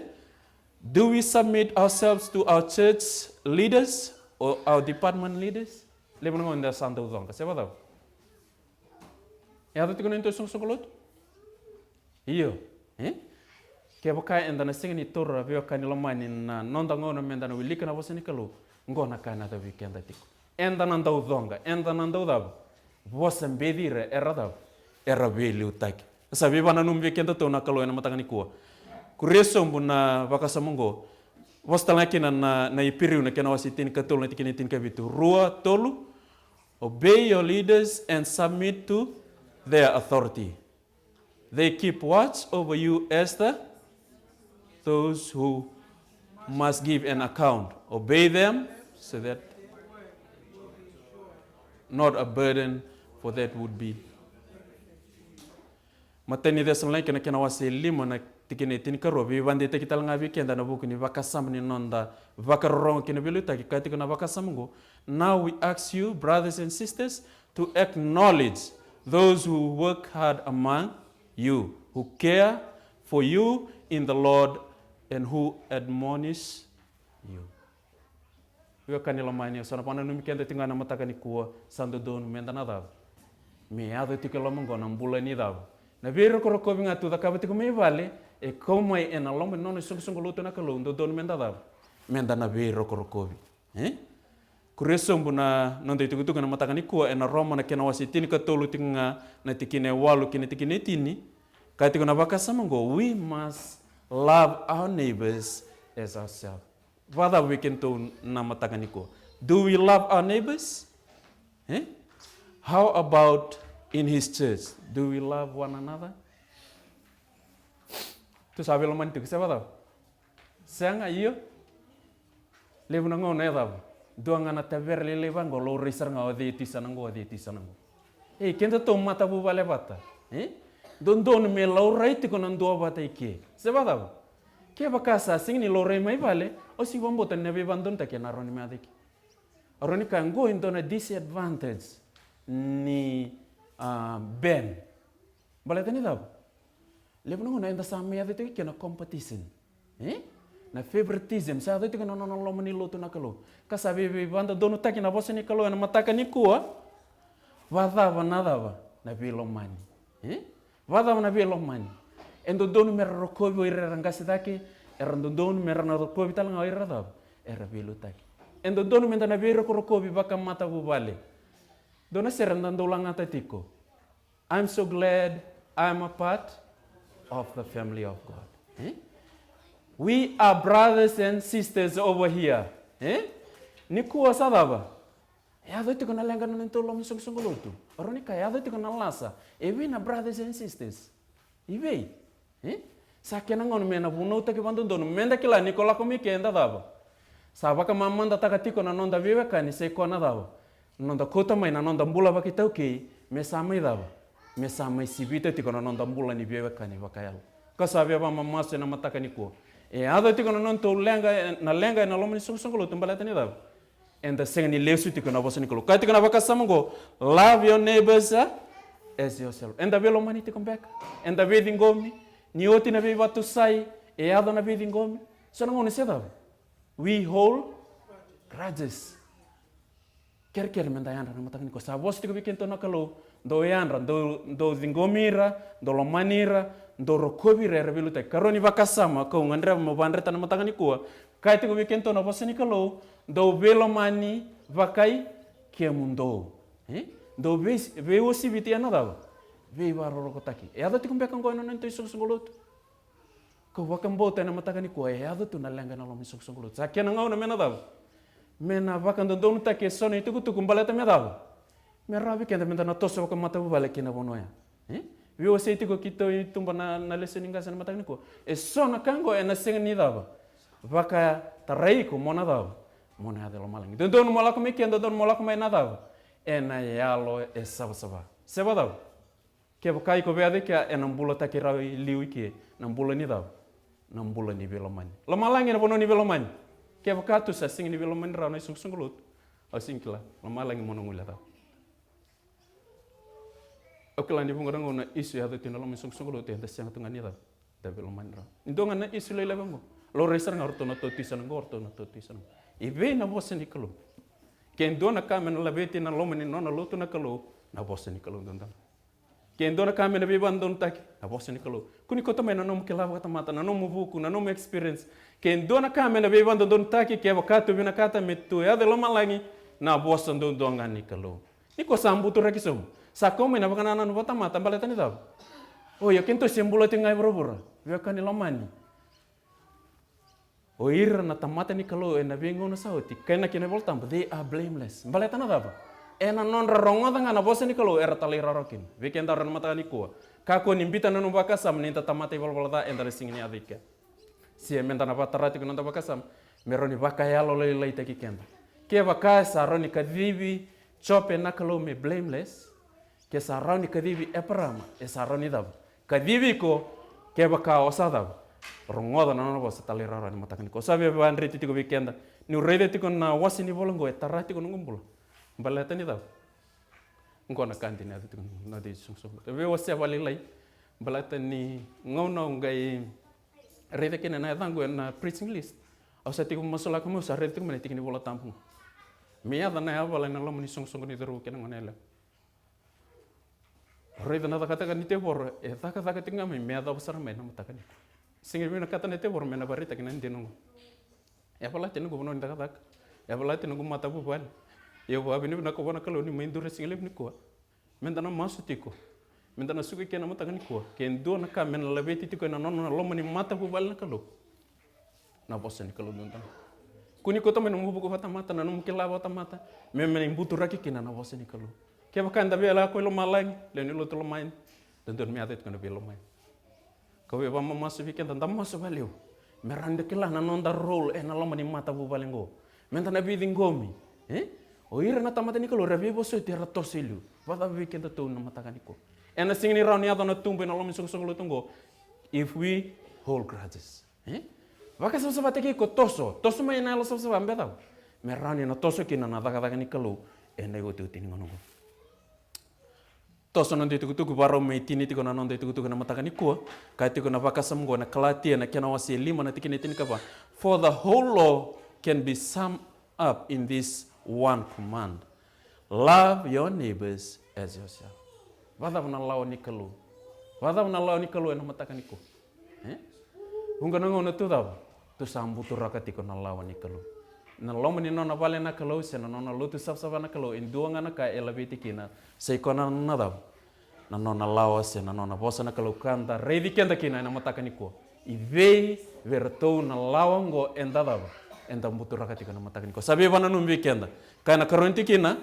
Do we submit ourselves to our church leaders or our department leaders? Levu na gauna eda sa dau coqa, se vacava? E yaco tiko na neitou isoqosoqo lotu? Io, e? Kevaka eda na sega ni taura veiwekani lomani na noda gauna meda na wilika na vosa ni Kalou, oqo na ka ena yacovi keda tiko. Eda na dau coqa, eda na dau cava? Vosa beci ira era cava? Era veiliutaki. Sa veivakananumi vei kedatou na Kalou ena mataka nikua. Kuria sobu na vakasama oqo. Vosa tale ga kina na, na Iperiu na kena wase tinikatolu na tikina tinikavitu. Rua, tolu. Obey your leaders and submit to their authority. They keep watch over you as the those who must give an account. Obey them so that not a burden, for that would be. Matai ni Cesalonaika na kena wase e lima na tikina e tinikarua, veivakadeitaki tale ga vei keda ena vuku ni vakasama ni noda vakarorogo kina veiliutaki, kaya tiko na vakasama oqo. Now we ask you, brothers and sisters, to acknowledge those who work hard among you, who care for you in the Lord, and who admonish you. Veiwekani lomani, au sa na vakananumi keda tiko ga na mataka nikua, sa dodonu meda na cava? Me yaco tiko e loma oqo na bula ni cava? Na veirokorokovi ga tu cakava tiko mai vale, e kau mai ena loma ni nona isoqosoqo lotu na Kalou, dodonu meda cava? Meda na veirokorokovi. E? Kuria sobu na noda itukutuku ena mataka nikua, ena Roma na kena wase tinikatolu tiko ga na tikina e walu kei na tikina e tini. Kaya tiko na vakasama oqo, we must love our neighbors as ourselves. Vakacava vei kedatou na mataka nikua? Do we love our neighbors? E? How about in his church? Do we love one another? Tou sa veilomani tiko, se vakacava? Sega, io. Levu na gauna e cava? Dua ga na tavera lailai vaqo, laurai sara ga o cei e tu i sana qo, o cei e tu i sana qo. Ei, kedatou matavuvale vata, e? Dodonu me laurai tiko na duavata i ke. Se vakacava? Kevaka sa sega ni laurai mai vale, au sega ni vakabauta ni na veivakadodonutaki ena rawa ni mai yaco i ke. Au rawa ni kaya oqo e dua na disadvantage ni, a, band. Baleta ni cava? Levu na gauna eda sa mai yaco tiko kina na competition. E? Na favoritism, sa yaco tiko na nona loma ni lotu na Kalou. Ka sa veiveivakadodonutaki na vosa ni Kalou ena mataka nikua. Vakacava na cava? Na veilomani. E? Vakacava na veilomani? E dodonu mera rokovi o ira era qase cake, era dodonu mera na rokovi tale ga o ira cava? Era veiliutaki. E dodonu meda na veirokorokovi vakamatavuvale. Dua na sere eda dau lagata tiko. I'm so glad I'm a part of the family of God. E? We are brothers and sisters over here. E? Nikua sa cava? E yaco tiko na leqa na neitou loma ni soqosoqo lotu. Au rawa ni kaya e yaco tiko na lasa. E vei na brothers and sisters? I vei? E? Sa kena gauna me na vunautaki vakadodonu meda kila ni ko lako mai ke eda cava? Sa vakamamadataka tiko na noda veiwekani, sa i koya na cava? Na noda kauta mai na noda bula vakaitaukei, me sa mai cava? Me sa mai sivita tiko na noda bula ni veiwekani vakayalo. Ka sa via vakamamasu ena mataka nikua. E yaco tiko na nodatou leqa, na leqa ena loma ni soqosoqo lotu baleta ni cava? Eda sega ni lesu tiko na vosa ni Kalou. Kaya tiko na vakasama oqo, love your neighbors, eh, as yourself. Eda veilomani tiko beka. Eda veiciqomi. Ni oti na veivatusai, e yaco na veiciqomi. So na gauna se cava? We hold grudges. Kerekere meda yadra na mataka nikua. Sa vosa tiko vei kedatou na Kalou. Dou yadra, dou, dou ciqomi ira, dou lomani ira, dou rokovi ira era veiliutaki. Karua ni vakasama kau gadreva meu vakadreta na mataka nikua. Kaya tiko vei kedatou na vosa ni Kalou, dou veilomani vakai kemudou. E? Dou vei, veiuasiviti ena cava? Veivakarorokotaki. E yaco tiko beka oqo ena neitou isoqosoqo lotu? Kau vakabauta ena mataka nikua e yaco tu na leqa ena loma ni soqosoqo lotu. Sa kena gauna me na cava? Me na vakadodonutaki eso na itukutuku baleta me cava? Me rawa vei keda meda na toso vakamatavuvale kina vanua ya. E? Veiwasei tiko keitou i tuba na, na lesoni qase na mataka nikua. Eso na ka oqo ena sega ni cava? Vakatarai iko mo na cava? Mo na yaco i lomalagi. Dodonu mo lako mai ke, dodonu mo lako mai na cava? Ena yalo e savasava. Se vakacava? Kevaka iko via yaco i kea, ena bulataki rawa i liu i ke na bula ni cava? Na bula ni veilomani. Lomalagi ena vanua ni veilomani. Kevaka tou sa sega ni veilomani rawa na isoqosoqo lotu, au sega ni kila lomalagi mo na guilecava. Au kila ni vuqa na gauna na isu e yaco tu ena loma ni soqosoqo lotu eda sega tu ga ni cava? Da veilomani rawa. Ni dua ga na isu lailai vaqo. Laurai sara ga o ratou na totui sana qo, o ratou na totui sana qo. I vei na vosa ni Kalou? Ke dua na ka me na laveti na loma ni nona lotu na Kalou, na vosa ni Kalou duadua ga. Ke dua na ka me na veivakadodonutaki, na vosa ni Kalou. Kua ni kauta mai na nomu kila vakatamata, na nomu vuku, na nomu experience. Ke dua na ka me na veivakadodonutaki, kevaka tou vinakata me tou yaco i lomalagi, na vosa duadua ga ni Kalou. Ni ko sa buturaki sobu, sa kau mai na vakanananu vakatamata baleta ni cava? O io, kedatou se bula tiko ga i vuravura. Veiwekani lomani. O ira na tamata ni Kalou ena veigauna sa oti, kaya na kena iVolatabu, they are blameless. Baleta na cava? Ena nodra rogoca ga na vosa ni Kalou era talairawarawa kina. Vei kedaru ena mataka nikua, kakua ni biuta na nomu vakasama ni da tamata ivalavala ca, eda na sega ni yaco i kea. Se meda na vakatara tiko na noda vakasama me rawa ni vakayalolailaitaki keda. Kevaka e sa rawa ni kacivi Jope na Kalou me blameless, ke sa rawa ni kacivi Eparama, e sa rawa ni cava? Kacivi iko. Kevaka o sa cava? Rogoca na nona vosa, talairawarawa ena mataka nikua. Sa via vakadreti tiko vei keda, niu raica tiko na wase ni vola oqo e tara tiko noqu bula. Baleta ni cava? Oqo na ka dina e yaco tiko na noda isoqosoqo. E veiwasea vakalailai baleta ni gauna au qai raica kina na yacaqu ena preaching list, au sa tiko masulaka meu sa raica tiko mai na tiki ni Vola Tabu. Me yaco na yavala ena loma ni soqosoqo ni cauravou kei na goneyalewa. Raica na cakacaka ni tevoro e cakacaka tiko ga mai me yacova sara mai na mataka nikua. Sega ni vinakata na tevoro me na vakaraitaki na dina oqo. E yavalati noqu vanua ni cakacaka. E yavalati noqu matavuvale. Ia au vakavinavinaka vua na Kalou ni mai duri na siga levu nikua. Meda na masu tiko. Meda na suka kina na mataka nikua. Ke dua na ka me na laveti tiko ena nona loma ni matavuvale na Kalou, na vosa ni Kalou duadua. Kua ni kauta mai nomu vuku vakatamata, na nomu kila vakatamata, me, me na ibuturaki kina na vosa ni Kalou. Kevaka eda via lako i lomalagi, lewe ni lotu lomani, dodonu me yaco tiko na veilomanaki. Kau via vakamamasu vei keda, da masu vakalevu me rawa ni da kila na noda role ena loma ni matavuvale oqo. Meda na veiciqomi, e? O ira na tamata ni Kalou era veivosoti, era toso i liu. Vakacava vei kedatou na mataka nikua? Ena sega ni rawa ni yaco na tubu ena loma ni soqosoqo lotu oqo if we hold grudges. E? Vakasavasavataki iko, toso, toso mai na yalo savasava, me cava? Me rawa ni na toso kina na cakacaka ni Kalou ena iotioti ni gauna oqo. Toso na noda itukutuku, varau me tini tiko na noda itukutuku ena mataka nikua. Kaya tiko na vakasama oqo ena Kalatia na kena wase e lima na tikina e tinikava. For the whole law can be summed up in this one command. Love your neighbors as yourself. Vakacava na lawa ni Kalou? Vakacava na lawa ni Kalou ena mataka nikua? E? Vuqa na gauna tu cava? Tu sa buturaka tiko na lawa ni Kalou. Na loma ni nona vale na Kalou se na nona lotu savasava na Kalou, e dua ga na ka e laveti kina, sa i koya na nona cava? Na nona lawa se na nona vosa na Kalou ka da raici keda kina ena mataka nikua. I vei vei iratou na lawa oqo eda cava? Eda buturaka tiko ena mataka nikua. Sa veivakananumi vei keda. Kaya na karua ni tikina,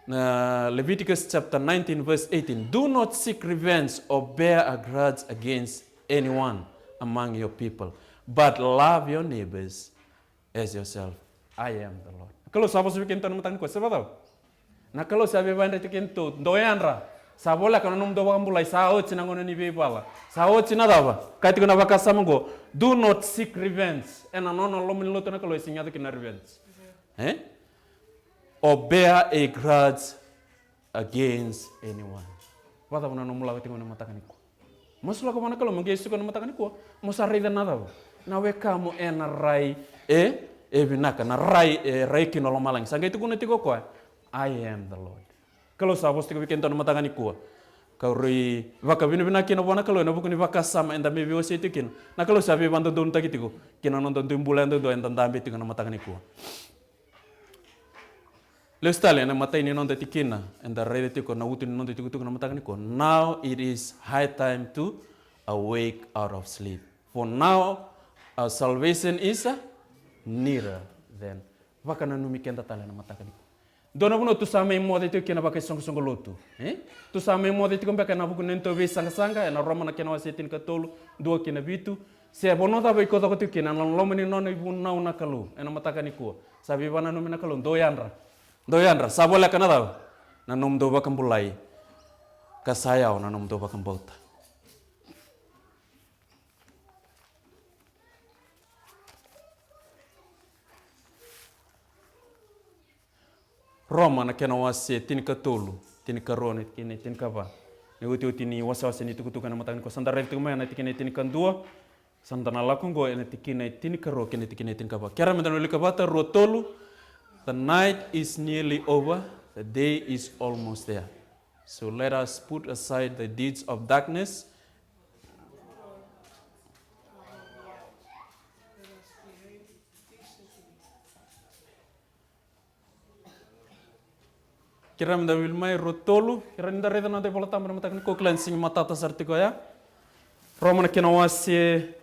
na Leviticus chapter nineteen verse eighteen. Do not seek revenge or bear a grudge against anyone among your people, but love your neighbors as yourself. I am the Lord. Na Kalou sa vosa vei kedatou na mataka nikua, sa vakacava? Na Kalou sa veivakadreti kedatou, dou yadra. Sa voleka na nomudou vakabulai, sa oti na gauna ni veivala. Sa oti na cava? Kaya tiko na vakasama oqo, do not seek revenge. Ena nona loma ni lotu na Kalou e sega ni yaco kina na revenge. E? Or bear a grudge against anyone. Vakacava na nomu lako tiko ena mataka nikua? Masulaka vua na Kalou mo qai suka ena mataka nikua, mo sa raica na cava? Na wekamu ena rai e, e vinaka, na rai e rai kina o lomalagi. Sa qai tukuna tiko o koya, I am the Lord. Kalou sa vosa tiko vei kedatou ena mataka nikua. Kau rui vakavinavinaka kina vua na Kalou ena vuku ni vakasama eda mai veiwasei tiko kina. Na Kalou sa veivakadodonutaki tiko kina noda dui bula yadudua eda dabe tiko ena mataka nikua. Lesu tale ena imatai ni noda tikina, eda raica tiko na utu ni noda itukutuku ena mataka nikua. Now it is high time to awake out of sleep. For now our salvation is, uh, nearer than. Vakananumi keda tale ena mataka nikua. Dua na vanua tu sa mai moce tiko kina vakaisoqosoqo lotu, e? Tu sa mai moce tiko beka ena vuku ni neitou veisaqasaqa, ena Roma na kena wase tinikatolu, dua ki na vitu. Se vanua cava iko coko tiko kina, ena loma ni nona ivunau na Kalou ena mataka nikua. Sa veivakananumi na Kalou, dou yadra. Dou yadra, sa voleka na cava? Na nomudou vakabulai. Ka sa yawa na nomudou vakabauta. Roma na kena wase tinikatolu, tinikarua kei na tinikava. Na iotioti ni wasewase ni tukutuku ena mataka nikua, sa da raica tiko mai ena tikina e tinikadua. Sa da na lako oqo ena tikina e tinikarua kei na tikina e tinikava. Kerea meda na wilika vata, rua, tolu. The night is nearly over, the day is almost there. So let us put aside the deeds of darkness. Kerea meda wili mai, rua, tolu. Kerea ni da raica na noda iVola Tabu ena mataka nikua, kila ni sega ni matata sara tiko ya. Roma na kena wase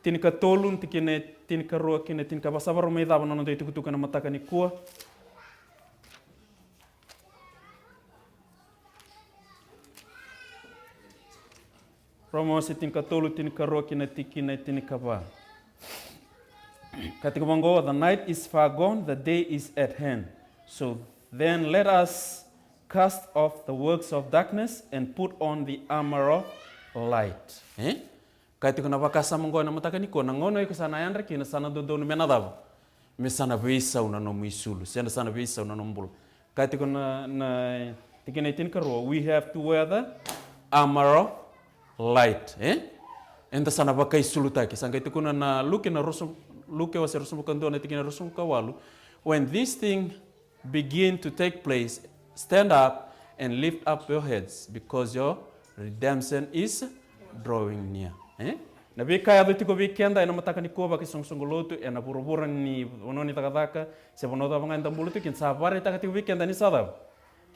tinikatolu, tikina e tinikarua kei na tinikava. Sa varau mai cava na noda itukutuku ena mataka nikua. Roma wase tinikatolu, tinikarua ki na tikina e tinikava. Ka tiko vaqo, "The night is far gone, the day is at hand. So then let us cast off the works of darkness and put on the armor of light." E? Ka tiko na vakasama oqo ena mataka nikua, na gauna iko sa na yadra kina, sa na dodonu me na cava? Me sa na veisau na nomu isulu, se na sa na veisau na nomu bula. Ka tiko na, na tikina e tinikarua, "We have to wear the armor of light." E? Eda sa na vakaisulutaki. Sa qai tukuna na Luke na rusu-, Luke wase ruasagavulu ka dua na tikina ruasagavulu ka walu, "When this thing begin to take place, stand up and lift up your heads, because your redemption is drawing near." E? Na veika e yaco tiko vei keda ena mataka nikua vakaisoqosoqo lotu, ena vuravura ni vanua ni cakacaka, se vanua cava ga eda bula tiko kina, sa vakaraitaka tiko vei keda ni sa cava?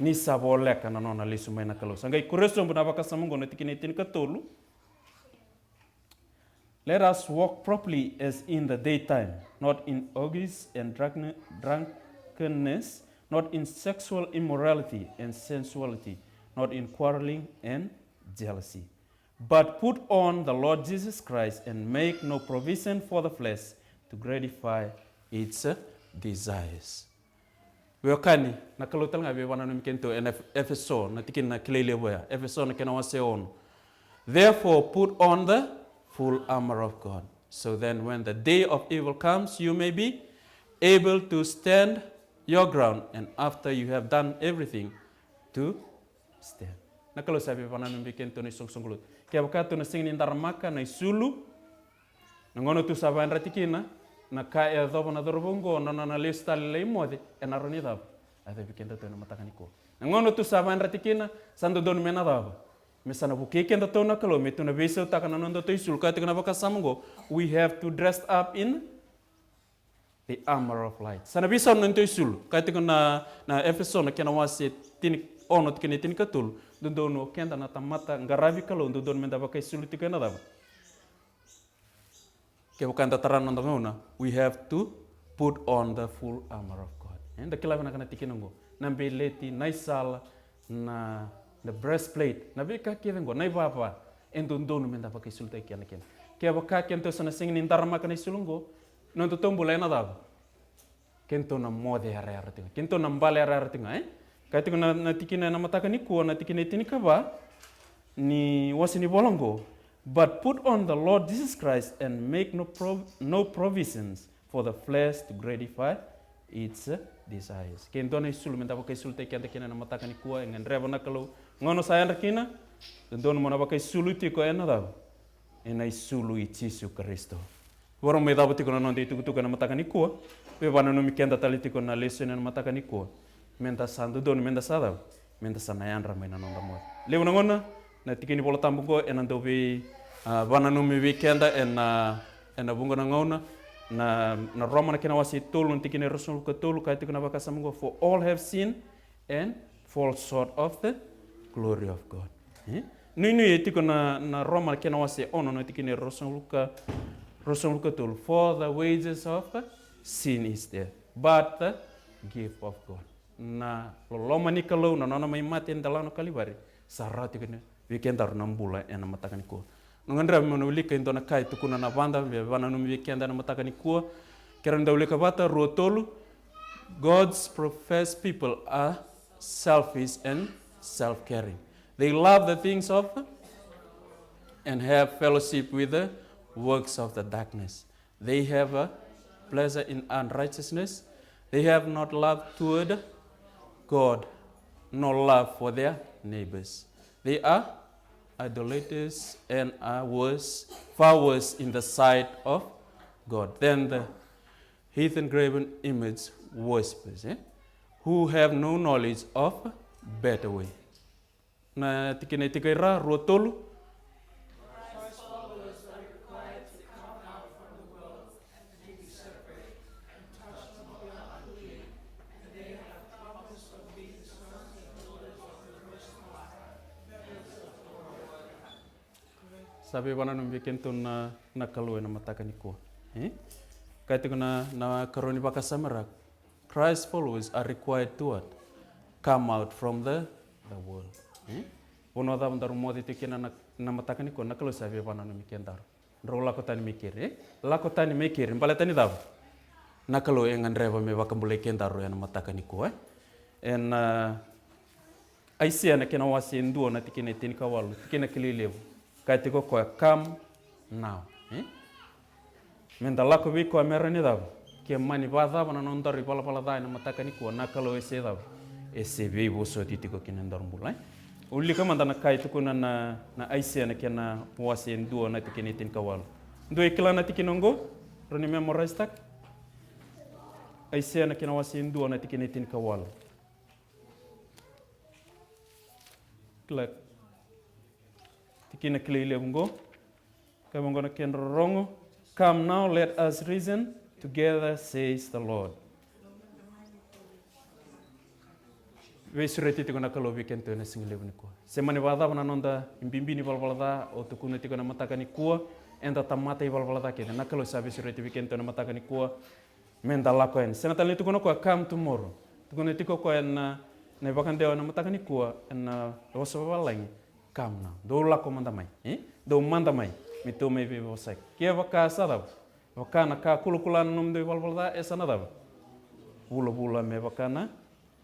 Ni sa voleka na nona lesu mai na Kalou. Sa qai kuria sobu na vakasama oqo na tikina e tinikatolu. "Let us walk properly as in the daytime, not in orgies and drunkenness, not in sexual immorality and sensuality, not in quarreling and jealousy. But put on the Lord Jesus Christ and make no provision for the flesh to gratify its desires." Veiwekani, na Kalou tale ga e veivakananumi kedatou ena Ef-, Efeso, na tikina kilai levu oya, Efeso na kena wase ono. "Therefore, put on the full armor of God, so then when the day of evil comes, you may be able to stand your ground, and after you have done everything, to stand." Na Kalou sa veivakananumi kedatou na isoqosoqo lotu. Kevaka tou na sega ni daramaka na isulu, na gauna tou sa vakayadrati kina, na ka e yacova na cauravou oqo, na nona lesu tale lai moce, ena rawa ni cava? Yacovi kedatou ena mataka nikua. Na gauna tou sa vakayadrati kina, sa dodonu me na cava? Me sa na vukei kedatou na Kalou, me tou na veisautaka na nodatou isulu. Ka tiko na vakasama oqo, "We have to dress up in the armor of light." Sa na veisau na nodatou isulu. Ka tiko na, na Efeso na kena wase tini, ono tikina e tinikatolu. Dodonu o keda na tamata qaravi Kalou, dodonu meda vakaisulu tiko ena cava? Kevaka eda tara na noda gauna, "We have to put on the full armor of God." Eda kila vinaka na tikina oqo. Na beleti, na isala, na, na breastplate, na veika kece oqo, na ivava, e dodonu meda vakaisulutaki keda kina. Kevaka kedatou sa na sega ni daramaka na isulu oqo, nodatou bula ena cava? Kedatou na moce yarayara tiko ga. Kedatou na bale yarayara tiko ga, e? Ka tiko na, na tikina ena mataka nikua, na tikina e tinikava ni wase ni vola oqo. "But put on the Lord Jesus Christ and make no pro-, no provisions for the flesh to gratify its desires." Ke dua na isulu meda vakaisulutaki keda kina ena mataka nikua, e gadreva na Kalou. Gauna sa yadra kina, dodonu mo na vakaisulu tiko ena cava? Ena isulu i Jisu Karisito. Voro mai cava tiko na noda itukutuku ena mataka nikua. Veivakananumi keda tale tiko na lesoni ena mataka nikua. Meda sa dodonu, meda sa cava? Meda sa na yadra mai na noda moce. Levu na gauna, na tiki ni Vola Tabu oqo ena dau vei, a, vakananumi vei keda ena, ena vuqa na gauna, na, na Roma na kena wase tolu, na tikina e ruasagavulu ka tolu, kaya tiko na vakasama oqo, "For all have sinned and fall short of the glory of God." E? Nuinui e tiko na, na Roma na kena wase ono na tikina e ruasagavulu ka, ruasagavulu ka tolu. "For the wages of sin is death, but the gift of God." Na loloma ni Kalou, na nona mai mate ena delana o Kalivari, sa rawa tiko vei kedaru na bula ena mataka nikua. Au gadreva meu na wilika e dua na ka e tukuna na vada, me vakananumi vei keda ena mataka nikua. Kerea ni da wilika vata, rua, tolu. God's professed people are selfish and self-caring. They love the things of and have fellowship with the works of the darkness. They have a pleasure in unrighteousness. They have not love toward God, nor love for their neighbors. They are idolaters and are worse, far worse in the sight of God than the heathen graven image worshippers, eh, who have no knowledge of better way. Na tikina e tiko i ra, rua, tolu. Sa veivakananumi vei kedatou na, na Kalou ena mataka nikua. Eh? Kaya tiko na, na karua ni vakasama ra, Christ followers are required to what? Come out from the, the world. Eh? Vanua cava daru moce tiko kina na, na mataka nikua, na Kalou sa veivakananumi kedaru. Drau lako tani mai keri, e? Lako tani mai keri, baleta ni cava? Na Kalou e gadreva me vakabulai kedaru ena mataka nikua, e? Ena, a, Aisea na kena wase e dua na tikina e tinikawalu, tikina kilai levu. Kaya tiko o koya, come now, e? Meda lako vei koya me rawa ni cava? Ke mani vakacava na nodaru ivalavala ca ena mataka nikua, na Kalou e se cava? E se veivosoti tiko ki na nodaru bula, e? Wilika mada na ka e tukuna na, na Aisea na kena wase e dua na tikina e tinikawalu. Dua e kila na tikina oqo? Rawa ni memorisetaka? Aisea na kena wase e dua na tikina e tinikawalu. Kila. Tikina kilai levu oqo. Ka vaqo na kena rorogo. Come now, let us reason together, says the Lord. Veisureti tiko na Kalou vei kedatou ena siga levu nikua. Se mani vakacava na noda ibibi ni valavala ca, au tukuna tiko ena mataka nikua, eda tamata ivalavala ca kece. Na Kalou sa veisureti vei kedatou ena mataka nikua. Meda lako yani. Sega tale ni tukuna o koya, come tomorrow. Tukuna tiko o koya ena, na ivakadewa ena mataka nikua, ena vosa vavalagi, come now. Dou lako mada mai, e? Dou mada mai, me tou mai veivosaki. Kevaka sa cava? Vaka na ka kulakula na nomudou ivalavala ca, e sa na cava? Vulavula me vaka na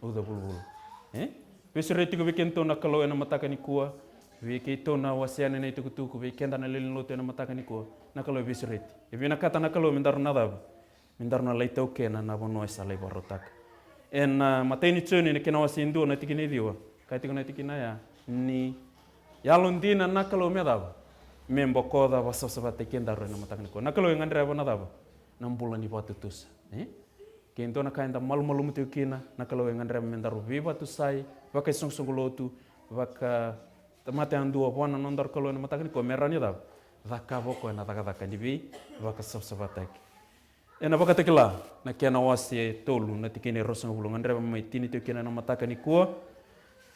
uca vulavula. E? Veisureti tiko vei kedatou na Kalou ena mataka nikua. Vei keitou na wasea na itukutuku, vei keda na lewe ni lotu ena mataka nikua. Na Kalou e veisureti. E vinakata na Kalou me daru na cava? Me daru na lai taukena na vanua e sa lai vakarautaka. Ena, a, imatai ni Joni na kena wase e dua na tikina e ciwa. Kaya tiko na tikina ya, ni yalodina na Kalou me cava? Me bokoca, vakasavasavataki kedaru ena mataka nikua. Na Kalou e gadreva na cava? Na bula ni vakatutusa, e? Ke dua na ka eda malumalumu tiko kina, na Kalou e gadreva me daru veivakatusai, vakaisoqosoqo lotu, vakatamata yadua vua na nodaru Kalou ena mataka nikua, me rawa ni cava? Cakava o koya na cakacaka ni veivakasavasavataki. Ena Vakatakila na kena wase e tolu na tikina e ruasagavulu, gadreva me mai tini tiko kina ena mataka nikua.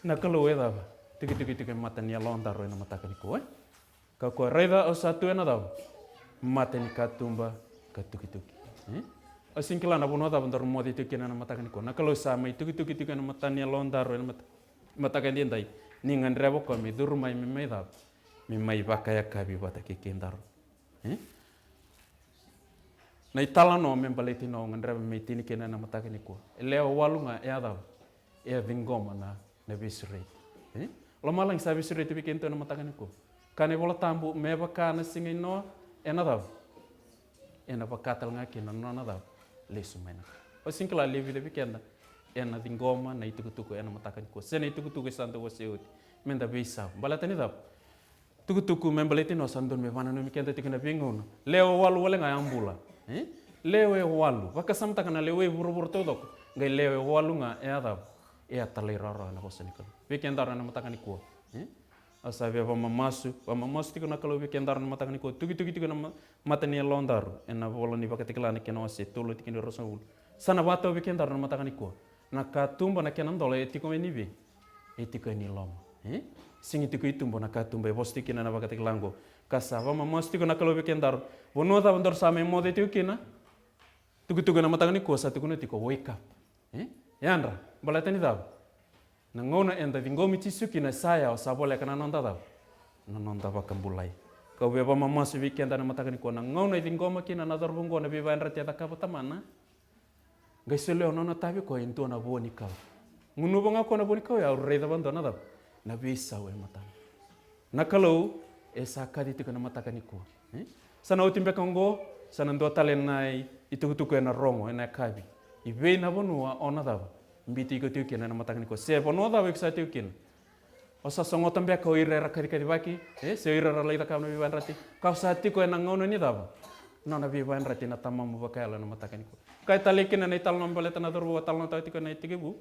Na Kalou e cava? Tukituki tiko e mata ni yalodaru ena mataka nikua, e? Ka o koya, raica, au sa tu ena cava? Mata ni katuba ka tukituki, e? Au sega ni kila na vanua cava daru moce tiko kina ena mataka nikua. Na Kalou sa mai tukituki tiko ena mata ni yalodaru ena mata, mataka edaidai. Ni gadreva o koya me curu mai me mai cava? Me mai vakayakavi vata kei kedaru, e? Na italanoa me baleti na, au gadreva me tini kina ena mataka nikua. E lewe walu ga e a cava? E a ciqoma na, na veisureti, e? Lomalagi sa veisureti vei kedatou ena mataka nikua. Kaya na iVola Tabu, me vaka na siga i Noa, ena cava? Ena vaka tale ga kina na nona cava? Lesu mai na Kalou. Au sega ni kila levu vei keda ena ciqoma na itukutuku ena mataka nikua, se na itukutuku e sa dau wasea oti. Meda veisau. Baleta ni cava? Tukutuku me baleti na, au sa dodonu me vakananumi keda tiko ena veigauna. Lewe walu wale ga e a bula, e? Lewe walu. Vakasamataka na lewe i vuravura taucoko. Qai lewe walu ga e a cava? E a talairawarawa ena vosa ni Kalou vei kedaru ena mataka nikua, e? Au sa via vakamamasu, vakamamasu tiko na Kalou vei kedaru ena mataka nikua. Tukituki tiko na ma-, mata ni yalodaru ena ivola ni Vakatakila na kena wase e tolu, tikina e ruasagavulu. Sa na vakatau vei kedaru ena mataka nikua. Na katuba, na kena dola e tiko mai ni vei? E tiko e ni loma, e? Sega ni tiko i tuba na katuba e vosa tiko kina na Vakatakila oqo. Ka sa vakamamasu tiko na Kalou vei kedaru. Vanua cava daru sa mai moce tiko kina? Tukutuku ena mataka nikua sa tukuna tiko, wake up, e? Yadra, baleta ni cava? Na gauna eda ciqomi Jisu kina, sa yawa, sa voleka na noda cava? Na noda vakabulai. Kau via vakamamasu vei keda ena mataka nikua, na gauna e ciqoma kina na cauravou oqo na veivakayadrati e cakava o tamana, qai solia na nona itavi o koya e dua na vuanikau. Gunuva ga o koya na vuanikau ya, au raica vakadua na cava? Na veisau e matana. Na Kalou e sa kaci tiko ena mataka nikua, e? Sa na oti beka oqo, sa na dua tale na i-, itukutuku ena rogo ena yakavi. I vei na vanua o na cava? Biuta iko tiko kina ena mataka nikua. Se vanua cava iko sa tiko kina. O sa sogota beka o ira era kacikacivaki, e, se o ira era lai cakava na veivakayadrati. Ka o sa tiko ena gauna ni cava? Nona veivakayadrati na tamamu vakayalo ena mataka nikua. Kaya tale kina na italanoa me baleta na cauravou a talanoataka tiko ena itekivu.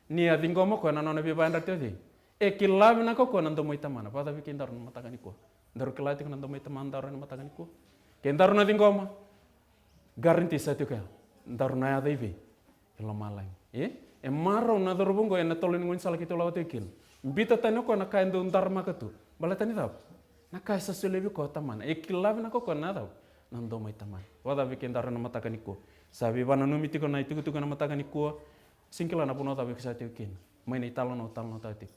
Ni a ciqoma o koya na nona veivakayadrati o cei? E kila vinaka o koya na domo i tamana. Vakacava vei kedaru ena mataka nikua? Daru kila tiko na domo i tamadaru ena mataka nikua? Kedaru na ciqoma, guarantee sa tiko ya. Daru na yaco i vei? I lomalagi. E? E marau na cauravou oqo ena tolo ni gaunisala keitou lako tiko kina. Biuta tani o koya na ka e dau daramaka tu. Baleta ni cava? Na ka e sa solia vei koya o tamana. E kila vinaka o koya na cava? Na domo i tamana. Vakacava vei kedaru ena mataka nikua? Sa veivakananumi tiko na itukutuku ena mataka nikua. Sega ni kila na vanua cava iko sa tiko kina. Mai na italanoa, talanoataka tiko.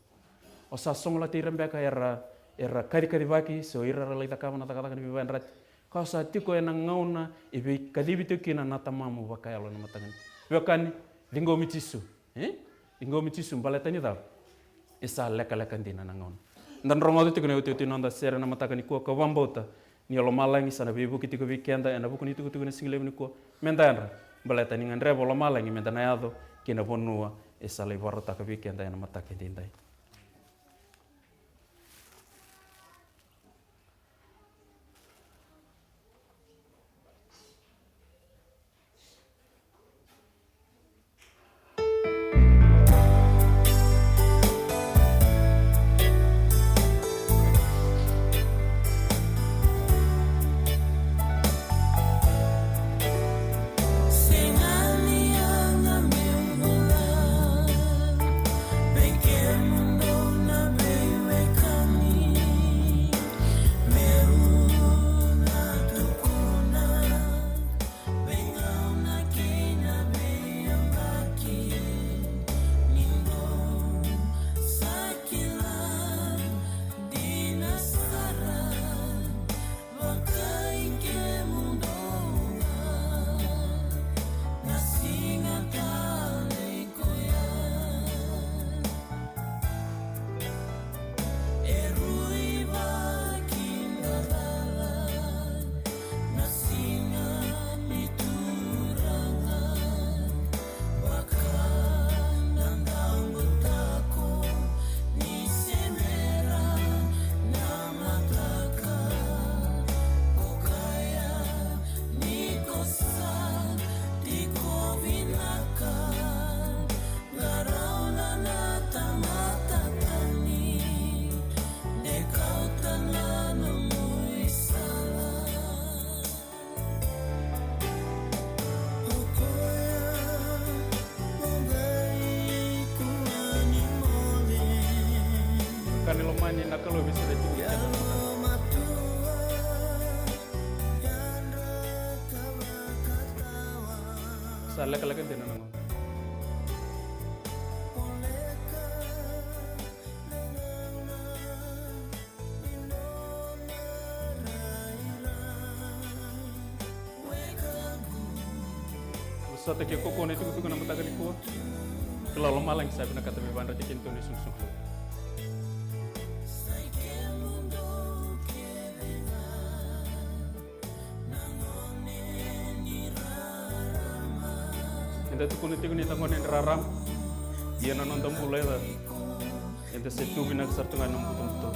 O sa sogolati ira beka era, era kacikacivaki, se o ira era lai cakava na cakacaka ni veivakayadrati. Ka o sa tiko ena gauna e veikacivi tiko kina na tamamu vakayalo ena mataka ni. Veiwekani, ciqomi Jisu. E? Ciqomi Jisu, baleta ni cava? E sa lekaleka dina na gauna. Da rogoca tiko na iotioti ni noda sere na mataka nikua, ka vakabauta ni o lomalagi sa na veivuke tiko vei keda ena vuku ni tukutuku ena siga levu nikua. Meda yadra, baleta ni gadreva o lomalagi meda na yaco ki na vanua e sa lai vakarautaka vei keda ena mataka edaidai. Ka ni lomani na Kalou vei ira tiko. Sa lekaleka dina na gauna. Vosota ke kaukaua na itukutuku ena mataka nikua. Kila o lomalagi sa vinakata me vakayadrati kedatou na isukusuku. Eda tukuna tiko ni da gone ni rarama. Ia na noda bula e ca. Eda se tu vinaka sara tu ga ena butobuto.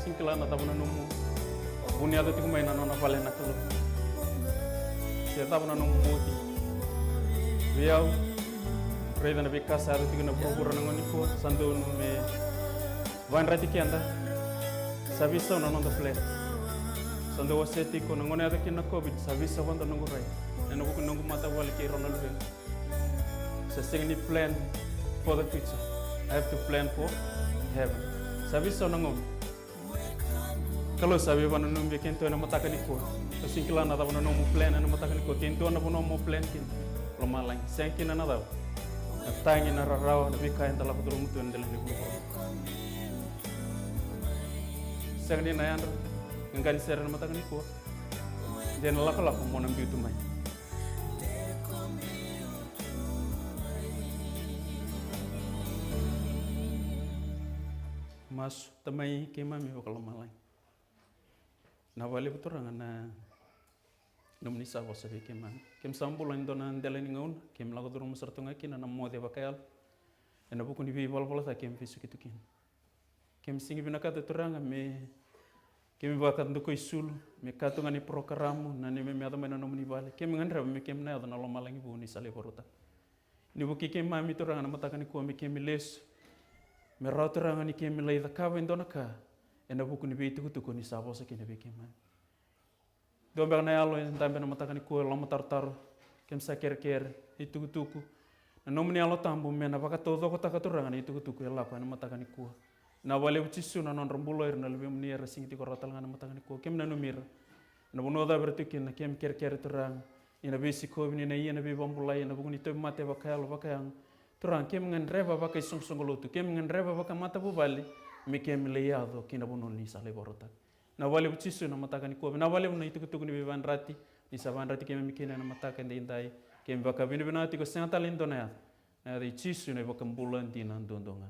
Sega ni kila na cava na nomu vuniyaca tiko mai na nona vale na Kalou. Se cava na nomu bauti. Vei au, raica na veika sa yaco tiko na vuravura na gauna nikua, sa donu me vakayadrati keda. Sa veisau na noda plan. Sa dau wasea tiko na gauna yaco kina na COVID, sa veisau vata noqu rai ena vuku ni noqu matavuvale kei rau na luvena. Sa sega ni plan for the future. I have to plan for heaven. Sa veisau na gauna. Kalou sa veivakananumi vei kedatou ena mataka nikua. Au sega ni kila na cava na nomu plan ena mataka nikua. Ke dua na vanua mo plan kina, lomalagi. Sega kina na cava? Na tagi, na rarawa, na veika eda lako curuma tu ena dela ni vuravura. Sega ni na yadra, qaqa ni sere ena mataka nikua. De na lakolako mo na biu tu mai. Masu. Tamai keimami vakalomalagi. Vinaka vakalevu Turaga na nomuni sa vosa vei keimami. Keimami sa bula ena dua na dela ni gauna, keimami lako curuma sara tu ga kina na moce vakayalo. Ena vuku ni veivalavala ca keimami vesuki tu kina. Keimami sega ni vinakata Turaga me keimami vakadukoi sulu, me ka tu ga ni porokaramu, na neimami yaco mai na nomuni vale. Keimami gadreva me keimami na yaco na lomalagi vou ni sa lai vakarautaka. Ni vukei keimami Turaga na mataka nikua me keimami lesu. Me rawa Turaga ni keimami lai cakava e dua na ka ena vuku ni veitukutuku ni sa vosa kina vei keimami. Dua beka na yalo e dabe ena mataka nikua, e lomatarotaro, keimami sa kerekere, itukutuku. Na nomuni Yalo Tabu me na vakataucokotaka, Turaga, na itukutuku e lako ena mataka nikua. Na vakalevu, Jisu, na nodra bula o ira na luvemuni era sega tiko rawa tale ga na mataka nikua. Keimami nanumi ira. Na vanua cava era tu kina, keimami kerekere, Turaga, ni na veisikovi, ni na ia na veivakabulai ena vuku ni tauvimate vakayalo, vakayago. Turaga, keimami gadreva vakaisoqosoqo lotu, keimami gadreva vakamatavuvale, me keimami lai yaco ki na vanua ni sa lai vakarautaka. Na vakalevu, Jisu, na mataka nikua, vinaka vakalevu na itukutuku ni veivakayadrati ni sa vakayadrati keimami kina ena mataka edaidai. Keimami vakavinavinaka tiko, sega tale ni dua na yaca, na yaca i Jisu na iVakabula dina duadua ga.